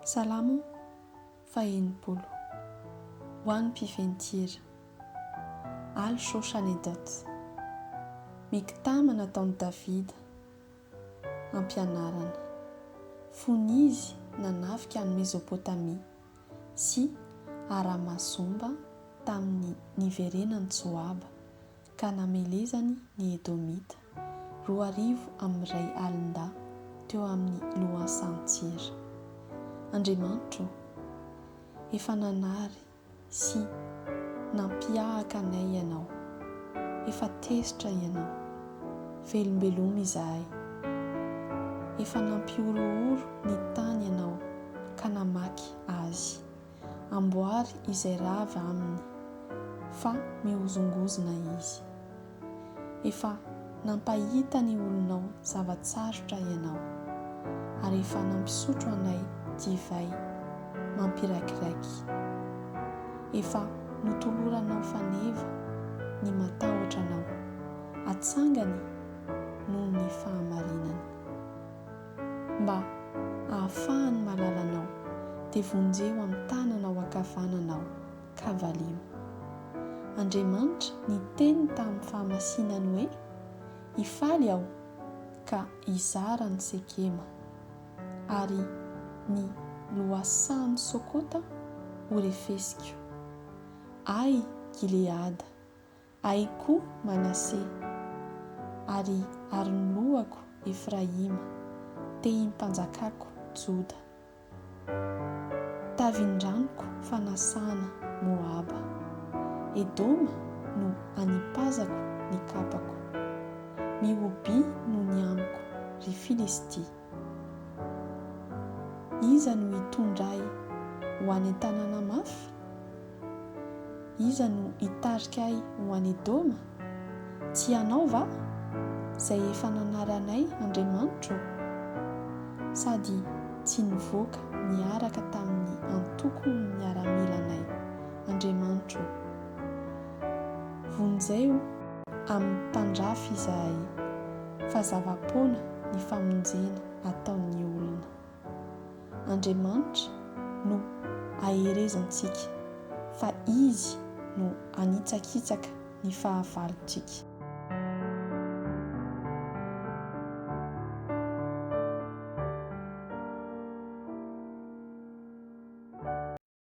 Salamo faha-60 Ho an'ny mpiventira. Al Shoshanedot. Miktama nataon'i Davida. Ampianarana. Fony izy nanafika an'i Mezopotamia sy Arama-Zomba tamin'ny niverenan'i Joaba ka namelezany ny Edomita, 2000 amin'iray alin-dahy teo amin'ny lohasahan-tsira. Andriamanitra ô, efa nanary sy nampihahaka anay Ianao. Efa tezitra Ianao. Velombelomy izahay. Efa nampihorohoro ny tany Ianao ka namaky azy. Amboary izay rava aminy, fa mihozongozona izy. Efa nampahita ny olonao zava-tsarotra Ianao, ary efa nampisotro anay divay mampiraikiraiky. Efa notoloranao faneva ny matahotra Anao, atsangany noho ny fahamarinany. Mba hahafahany mahalala Anao, dia vonjeo amin'ny tananao ankavanana aho, ka valio. Andriamanitra niteny tamin'ny fahamasinany hoe, Hifaly aho ka hizara an'i Sekema, ary ny lohasahan'i Sokota horefesiko. Ahy Gileada, ahy koa Manase, ary ary ny lohako Efraima, tehim-panjakako Joda. Tavin-dranoko fanasana Moaba. Edoma no anipazako ny kapako. Mihobia noho ny amiko, ry Filistia. Iza no hitondra ahy ho any an-tanàna mafy? Iza no hitarika ahy ho any Edoma? Tsy Ianao va, izay efa nanary anay, Andriamanitro ô? Sady tsy nivoaka niaraka tamin'ny antokon'ny miaramilanay, Andriamanitro ô. Vonjeo amin'ny mpandrafy izahay, fa zava-poana ny famonjena ataon'ny olona. Andriamanitra no aherezantsika, fa Izy no hanitsakitsaka ny fahavalontsika.